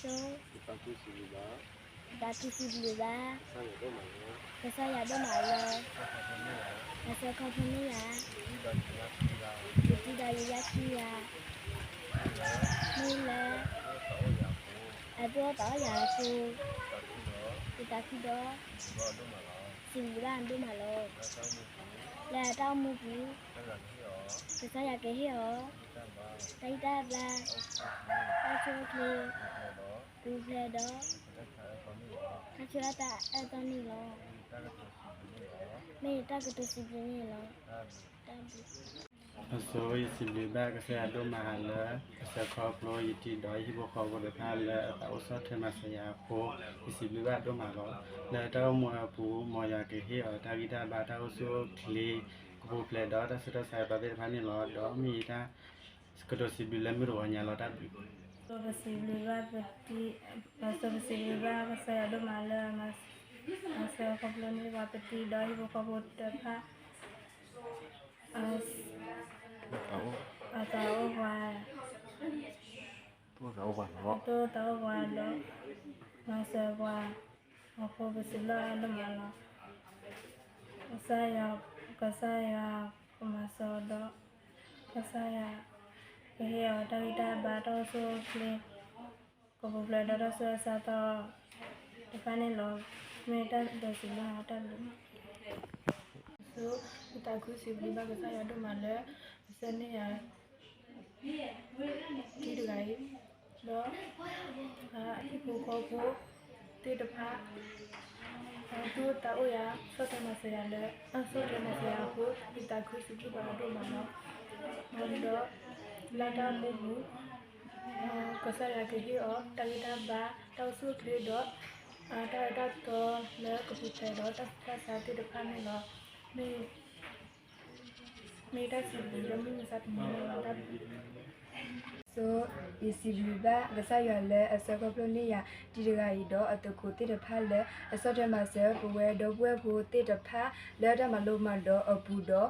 ယသးခုစံးဘျုးဘၣ် ကစၢ်ယွၤဒိၣ်မးလၢ အဆၢခီဖျိန့ၢ်ယၤ ယတံၤဒီးယယၤခံဂၤ မ့ၢ်လၢ အသူၣ်အိၣ်သးအိၣ်ယၤအဃိ ယသးခုဒီး စံးဘျုးဘၣ်အီၤဒိၣ်မးလီၤ. လၢအတၢ်အိၣ်မူပူၤ ကစၢ်ယွၤကဟ့ၣ်အီၤ တၢ်ဂံၢ်တၢ်ဘါ တၢ်အိၣ်ဆူၣ်အိၣ်ချ့ ပူၤဖျဲးဒီး တၢ်ဆူးတၢ်ဆါအၢသီန့ၣ်လီၤ. မ့ၢ်ယတၢ်ကတိၤစံးဘျုးန့ၣ်လီၤ. တၢ်ဘျုး အဆိ ယစံးဘျုးဘၣ်ကစၢ်ယွၤဒိၣ်မးလၢ အဆၢခီဖျိယတံၤဒီးယဟံၣ်ဖိဃီဖိတဖၣ်လၢအသးအိၣ်ဆီၣ်ထွဲမၤစၢၤယၤအဃိ ယစံးဘျုးဘၣ်ဒိၣ်မးလီၤ. လၢတၢ်အိၣ်မူအပူၤ မ်ယွၤကဟ့ၣ်အီၤတၢ်ဂံၢ်တၢ်ဘါ တၢ်အိၣ်ဆူၣ်အိၣ်ချ့ ကပူၤဖျဲးဒီးတၢ်ဆူးတၢ်ဆါအၢသီသ့ၣ်တဖၣ်န့ၣ်လီၤ. ဒီးမ့ၢ်ယတၢ်ကတိၤစံးဘျုးလၢမုၢ်တဂီၤညါလီၤ. တၢ်ဘျုး ပစံးဘျုးဘၣ် ပစံးဘျုးဘၣ်ကစၢ်ယွၤဒိၣ်မးလၢ အဆၢခီဖျိန့ၢ်ပှၤ ပတံၤဒီးဟံၣ်ဖိဃီဖိတဖၣ် အသးအိၣ်ပှၤ အသူၣ်အိၣ်သးအိၣ်ပှၤဒီး မၤစၢၤပှၤအဃိ ပစံးဘျုးအီၤဒိၣ်မးလီၤ. ကစၢ်ယွၤ ကစၢ်ယွၤကမၤစၢၤအီၤဒီး ကစၢ်ယွၤကဟ့ၣ်အီၤတၢ်ဂံၢ်တၢ်ဘါ တၢ်အိၣ်ဆူၣ်အိၣ်ချ့ ကပူၤဖျဲးဒီးတၢ်ဆူးတၢ်ဆါအၢသီတဖၣ်န့ၣ်လီၤ. မ့ၢ်တၢ်ကတိၤစံးဘျုးအီၤ တၢ်ဘျုး အဆိ ယသးခုစံးဘျုးဘၣ်ကစၢ်ယွၤဒိၣ်မးလၢ အဆၢန့ၢ်ယၤ တံၤတဂၤအံၤ ဒီး ဟံၣ်ဖိဃီဖိသ့ၣ်တဖၣ် အသူၣ်အိၣ်သးအိၣ်ယၤ ဆီၣ်ထွဲမၤစၢၤယၤလၢ အဆီၣ်ထွဲမၤစၢၤယၤအဃိ ယသးခုစံးဘျုးဘၣ်အီၤဒိၣ်မးလီၤ. ဒီး လၢတၢ်အိၣ်မူပူၤ ကစၢ်ယွၤကဟ့ၣ်အီၤ တၢ်ဂံၢ်တၢ်ဘါ တၢ်အိၣ်ဆူၣ်အိၣ်ချ့ဒီး တၢ်အၢတၢ်သီလၢကပူၤဖျဲးဒီးတၢ်ဆူးတၢ်ဆါသ့ၣ်တဖၣ်န့ၣ်လီၤ. မ့ၢ် မ့ၢ်တၢ်စံးဘျုးလၢမုၢ်မဆါတနံၤန့ၣ်လီၤ. တၢ်ဘျုး ဆိ ယစံးဘျုးဘၣ်ကစၢ်ယွၤလၢအဆၢခီဖျိန့ၢ်ယၤ တံၤတဂၤအံၤဒီးအသုးခိၣ်သ့ၣ်တဖၣ်လၢ အဆီၣ်ထွဲမၤစၢၤပဝဲဒီပုၢ်ဝဲၢ်ဖိသ့ၣ်တဖၣ် လၢတၢ်မၤလိမၤဒိးအပူၤဒီး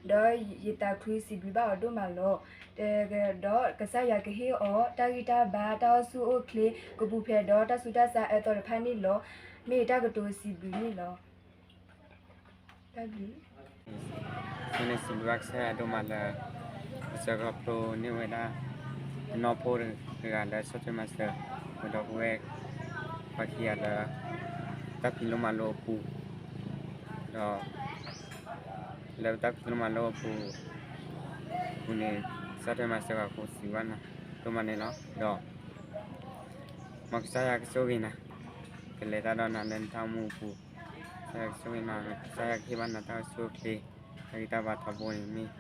ဒီးယသးခုစံးဘျုးဘၣ်အီၤဒိၣ်မးလီၤ. တကဒီး ကစၢ်ယွၤကဟ့ၣ်အီၤ တၢ်ဂံၢ်တၢ်ဘါ တၢ်အိၣ်ဆူၣ်အိၣ်ချ့ ကပူၤဖျဲးဒီးတၢ်ဆူးတၢ်ဆါအၢသီတဖၣ်န့ၣ်လီၤ. မ့ၢ်ယတၢ်ကတိၤစံးဘျုးန့ၣ်လီၤ. တၢ်ဘျုး ဆိန့ၣ်စံးဘျုးဘၣ်ကစၢ်ယွၤဒိၣ်မးလၢ အဆၢခီဖျိန့ၢ်ဝဲဒၣ် အနီၢ်ဖိတဂၤလၢဆီၣ်ထွဲမၤစၢၤ ပဒီပုၢ်ဝဲၢ် ပှၤခံဂၤလၢ တၢ်ဖံးလိမၤလိအပူၤ ဒီး လၢပတၢ်ဖံးလိမၤလိအပူၤ အပူၤန့ၣ် ဆီၣ်ထွဲမၤစၢၤပှၤအဃိ စံးဘျုးဘၣ်နၤဒိၣ်မးန့ၣ်လီၤ. ဒီး မ်ကစၢ်ယွၤကဆိၣ်ဂ့ၤနၤ ကလဲၤတၢ်ဒီးနၤလၢနတၢ်အိၣ်မူအပူၤ ကစၢ်ယွၤကဆိၣ်ဂ့ၤနၤ ကစၢ်ယွၤကဟ့ၣ်ဘၣ်နၤတၢ်အိၣ်ဆူၣ်အိၣ်ချ့ တၢ်ဂံၢ်တၢ်ဘါထီဘိန့ၣ် မ့ၢ်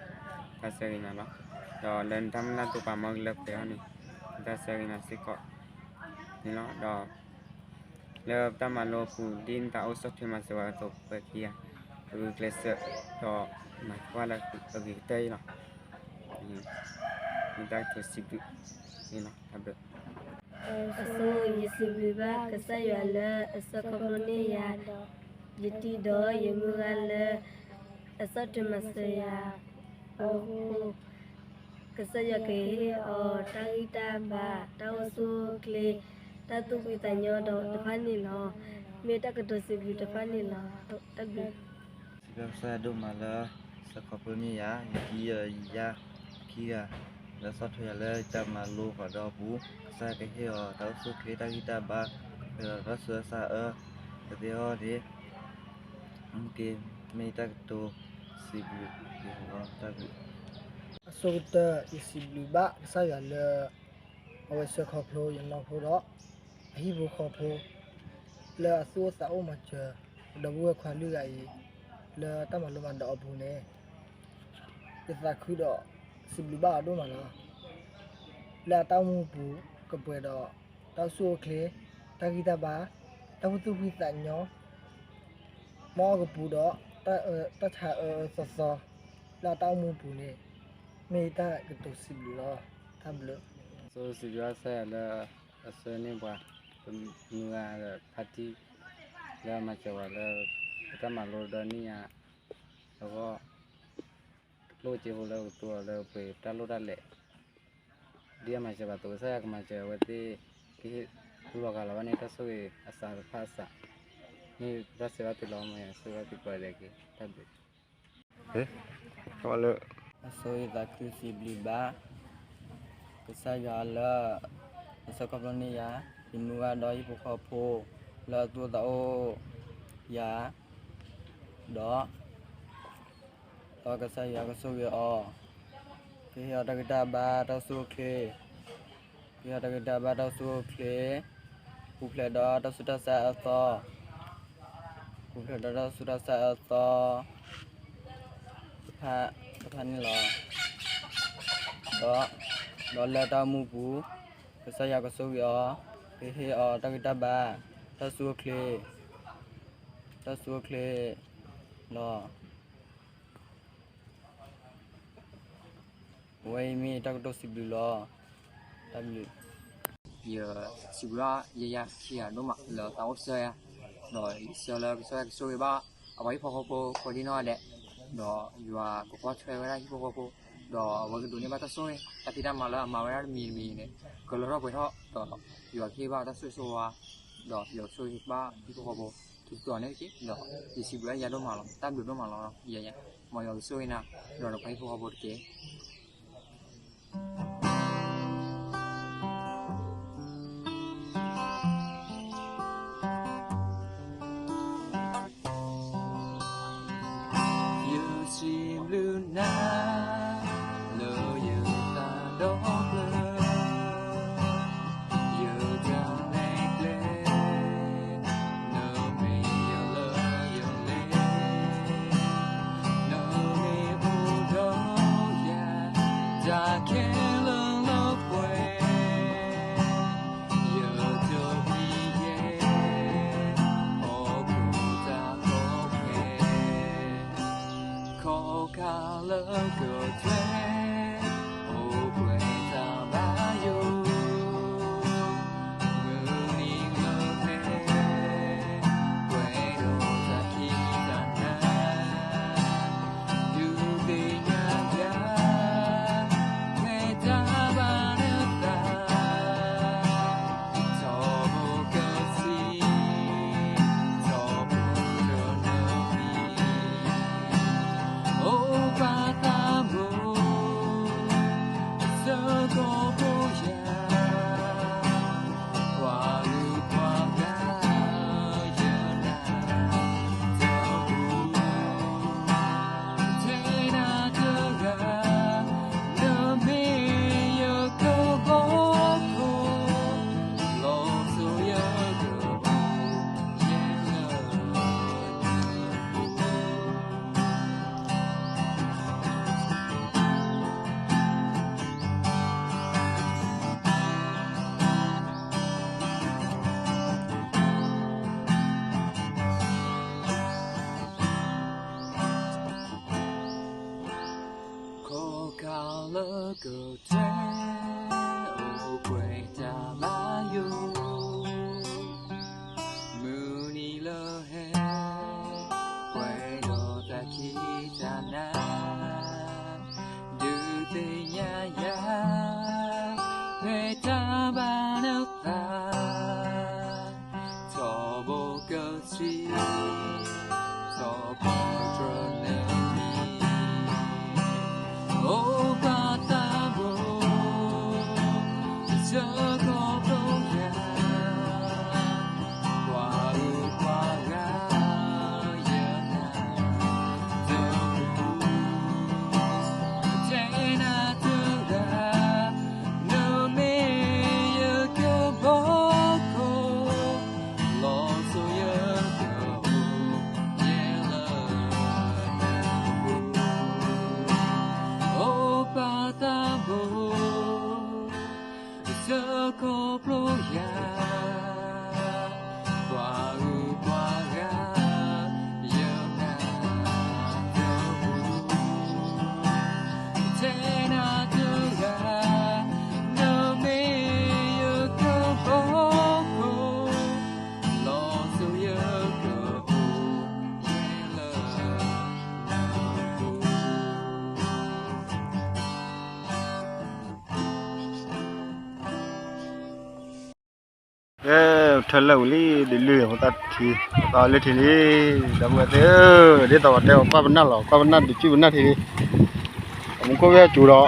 တၢ်ဆၢဂ့ၤနၤလီၤ. ဒီးလၢနတၢ်မုၢ်လၢ်တိာ်ပာ်မီၢ်ကလၢပှဲၤအီၤန့ၣ် မ့ၢ်တၢ်ဆၢဂ့ၤနၤစ့ၢ်ကီးန့ၣ်လီၤ. ဒီး လၢပတၢ်မၤလိအပူၤ ဒ်နသးအိၣ်ဆီၣ်ထွဲမၤစၢၤဝဲအသိး ပှၤခံဂၤ ပဂုာ်ကျဲးစၢး ဒီးမၤကွၢ်လၢအဂ့ၤကတၢၢ်အံၤလီၤ. မ့ၢ်တၢ်ကတိၤစံးဘျုးန့ၣ်လီၤ. တၢ်ဘျုး အဆိ ယစံးဘျုးဘၣ်ကစၢ်ယွၤလၢအဆၢခီဖျိန့ၢ်ယၤ ယတံၤဒီးယမုၢ်ဂၤလၢ အဆီၣ်ထွဲမၤစၢၤယၤအဃိ ကစၢ်ယွၤကဟ့ၣ်အီၤတၢ်ဂံၢ်တၢ်ဘါ တၢ်အိၣ်ဆူၣ်အိၣ်ချ့ တၢ်သူၣ်ဖှံသးညီဒီးတဖၣ်န့ၣ်လီၤ. မ့ၢ်တၢ်ကတိၤစံးဘျုးတဖၣ်န့ၣ်လီၤ. တၢ်ဘျုး စံးဘျုးကစၢ်ယွၤဒိၣ်မးလၢ ဆၢခီဖျိန့ၢ်ယၤ ယတံၤဒီးယယၤခံဂၤ လၢဆီၣ်ထွဲယၤလၢတၢ်မၤလိပူၤဒီးအပူၤ ကစၢ်ယွၤကဟ့ၣ်အီၤတၢ်အိၣ်ဆူၣ်အိၣ်ချ့ တၢ်ဂံၢ်တၢ်ဘါ ဒီးတၢ်ဆူးတၢ်ဆါအၢ ကသ့အီၤန့ၣ် မ့ၢ်က့ၤ မ့ၢ်တၢ်ကတိၤစံးဘျုးက့ၤအီၤလီၤ. တၢ်ဘျုး အဆိကတၢၢ် ယစံးဘျုးဘၣ်ကစၢ်ယွၤလၢ အဝဲဆှၢခီဖျိယနီၢ်ဖိဒီး အဟံၣ်ဖိဃီဖိ လၢအသူၣ်အိၣ်သးအိၣ်မၤစၢၤ ပဒီပုၢ်ဝဲၢ်ခွါလွံၢ်ဂၤအံၤ လၢတၢ်မၤလိမၤဒိးအပူၤန့ၣ် ယသးခုဒီးစံးဘျုးဘၣ်အီၤဒိၣ်မးလီၤ. လၢအတၢ်အိၣ်မူပူၤကပှဲၤဒီး တၢ်အိၣ်ဆူၣ်အိၣ်ချ့ တၢ်ဂံၢ်တၢ်ဘါ တၢ်သူၣ်ဖှံသးညီ မ်အီၣ်ကပူၤဒီး တၢ်ဆါအၢအၢသီသီ လၢအတၢ်အိၣ်မူပူၤန့ၣ် မ့ၢ်ယတၢ်ကတိၤစံးဘျုးလီၤ. တၢ်ဘျုး ဆိစံးဘျုးဘၣ်ကစၢ်ယွၤလၢအဆှၢန့ၢ်ပှၤ ပမုၢ်ဂၤဒီးဖါတံၢ် လၢအမၤစၢၤပှၤလၢ ပတၢ်မၤလိဒီးန့ၢ်ယၤ အဂီၢ် ကျိၣ်စ့ဖိလၢပကသူအီၤလၢပှဲၤတၢ်လိၣ်တၢ်လဲၤ ဒ်အမၤစၢၤပှၤအသိး ကစၢ်ယွၤကမၤစၢၤအဝဲသ့ၣ် ကဟ့ၣ် သူၣ်လီၤဂာ်လီၤဘၣ်န့ၣ် တၢ်ဆိၣ်ဂ့ၤအစးတဖၣ်အစး, မ့ၢ်တၢ်ဆဲးဘၣ်တုၤလီၤမ့ၢ် ဆိၣ်ဂ့ၤဘၣ်သုကိးဂၤဒဲးက့ၤ တၢ်ဘျုး ဟဲ ကမၤလၢ အဆိယသးခုစံးဘျုးဘၣ် ကစၢ်ယွၤလၢ အဆၢခီဖျိန့ၢ်ယၤ ယမုၢ်ဂၢ်ဒီးဟံၣ်ဖိဃီဖိ လၢအသူၣ်အိၣ်သးအိၣ်ယၤ ဒီး ဒီးကစၢ်ယွၤကဆိၣ်ဂ့ၤအီၤ, ကဟ့ၣ်အီၤတၢ်ဂံၢ်တၢ်ဘါတၢ်အိၣ်ဆူၣ်အိၣ်ချ့, ကဟ့ၣ်အီၤတၢ်ဂံၢ်တၢ်ဘါတၢ်အိၣ်ဆူၣ်အိၣ်ချ့, ပူၤဖျဲးဒီးတၢ်ဆူးတၢ်ဆါအၢသီ, ပူၤဖျဲးဒီးတၢ်ဆူးတၢ်ဆါအၢသီ တဖၣ်န့ၣ်လီၤ. ဒီး ဒီးလၢတၢ်အိၣ်မူပူၤ ကစၢ်ယွၤကဆိၣ်ဂ့ၤအီၤ, ကဟ့ၣ်အီၤတၢ်ဂံၢ်တၢ်ဘါ တၢ်အိၣ်ဆူၣ်အိၣ်ချ့, တၢ်အိၣ်ဆူၣ်အိၣ်ချ့လီၤ. အဝဲအံၤမ့ၢ်တၢ်ကတိၤစံးဘျုးလီၤ. တၢ်ဘျုး ယစံးဘျုးဘၣ်ယဲယၤခံဂၤဒိၣ်မးလၢသးအိၣ်ဆၢယၤ, ဒီးယဆၢလၢကစၢ်ယွၤကဆိၣ်ဂ့ၤဘၣ် အပှၤဟံၣ်ဖိဃီဖိကိးဒံနီၢ်ဂၤဒဲး, ဒီးယွၤကကွၢ်ထွဲဝဲဒၣ်ဟံၣ်ဖိဃီဖိ, ဒီးအဝဲကဒိးန့ၢ်ဘၣ်တၢ်ဆိၣ်ဂ့ၤ တၢ်ဖံးတၢ်မၤလၢအမၤဝဲဒၣ်တမံၤတမံၤန့ၣ် ကလၢထီၣ်ပှဲၤထီၣ်, ဒီးယွၤကဟ့ၣ်ဘၣ်တၢ်ဆိၣ်ဂ့ၤဆိၣ်ဝါ, ဒီးယွၤကဆိၣ်ဂ့ၤဘၣ်ဟံၣ်ဖိဃီဖိ ထူးတီၤန့ၣ်တက့ၢ်. ဒီးယစံးဘျုးဘၣ်ယၤဒိၣ်မးလီၤ. တၢ်ဘျုးဒိၣ်မးလီၤ. ယဲယၤ မ်ယွၤကဆိၣ်ဂ့ၤနၤ ဒီးနပှၤဟံၣ်ဖိဃီဖိတက့ၢ်. ယစံးဘျုးနၤ လၢယသးဒီဖျၢၣ်, ယတၢ်လဲၤကျဲ, နမ့ၢ်ယလၢယလဲၤ, နမ့ၢ်အိၣ်ဒီးယၤ, တၢ်ခဲလၢာ်လၢပှဲၤ ယတပျံၤယဲ, ဟီၣ်ခိၣ်တၢ်ကီခဲ, ခီၣ်ခါလၢကထွဲ, အိၣ်ပှဲၤတၢ်ဘါယိၣ်, မုၢ်နံၤလၢဟဲ, ပှဲၤဒီးတၢ်ခံးတၢ်နၤ ဒုးသ့ၣ်ညါယၤ, ဖဲတၢ်ဘၣ်နသး, ထီဘိကစံး, ထီဘိကနၢၤမံၤ, အိၣ်ပာ်သးဘိ, ဆၢကီးဖိယၤ ပှၤဂုၤပှၤဂၤ ယနာ် တပူၤ, ထဲနၤတဂၤ နမ့ၢ်ယကဘီခိၣ်, လီၤစိၤယကအိၣ်ယဲလၢနပူၤ. ခီၣ်ခါလၢကထွဲ, အိၣ်ပှဲၤတၢ်ဘါယိၣ်, မုၢ်နံၤလၢဟဲ, ပှဲၤဒီးတၢ်ခံးတၢ်နၤ, ဒုးသ့ၣ်ညါယၤ, ဖဲတၢ်ဘၣ်နသး, ထီဘိကစံး, ထီဘိကနၢၤမံၤ, အိၣ်ပာ်သးဘိ, ဆၢကီးဖိယၤ, ပှၤဂုၤပှၤဂၤ ယနာ် တပူၤ, ထဲနၤတဂၤ, နမ့ၢ်ယကဘီခိၣ်, လီၤစိၤယကအိၣ် ယဲလၢနပူၤ, အိၣ်ပာ်သးဘိ, ဆၢကီးဖိယၤ, ပှၤဂုၤပှၤဂၤ ယနာ် တပူၤ, ထဲနၤတဂၤ, နမ့ၢ်ယကဘီခိၣ်, လီၤစိၤယကအိၣ် ယဲလၢနပူၤ. ကဲ ထၢလၢာ်ဝံၤလံ ဒ်လၢၢ်ဖိသၣ်ထံ, သီလၢထံလံ, ဒီပုၢ်ဝဲၢ်သ့ၣ်ဧၢ, ဒ်သိးပတဲအီၤကွၢ်ပနၢ်လီၤ, ကွၢ်ပနၢ်ဒုးစုၣ်ပနၢ်ထံလံ, မူခိၣ်ဝဲအစူၤ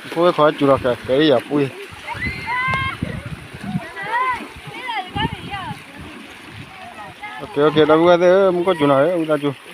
ဒီး ဖိဝဲခီစူၤဒီးကဲကဲအံၤယၤပှ့ၤ, ဒီပုၢ်ဝဲၢ်သ့ၣ်ဧၢ, မူခိၣ်စူၤနီၤဧၢ, ဝံသးစူၤ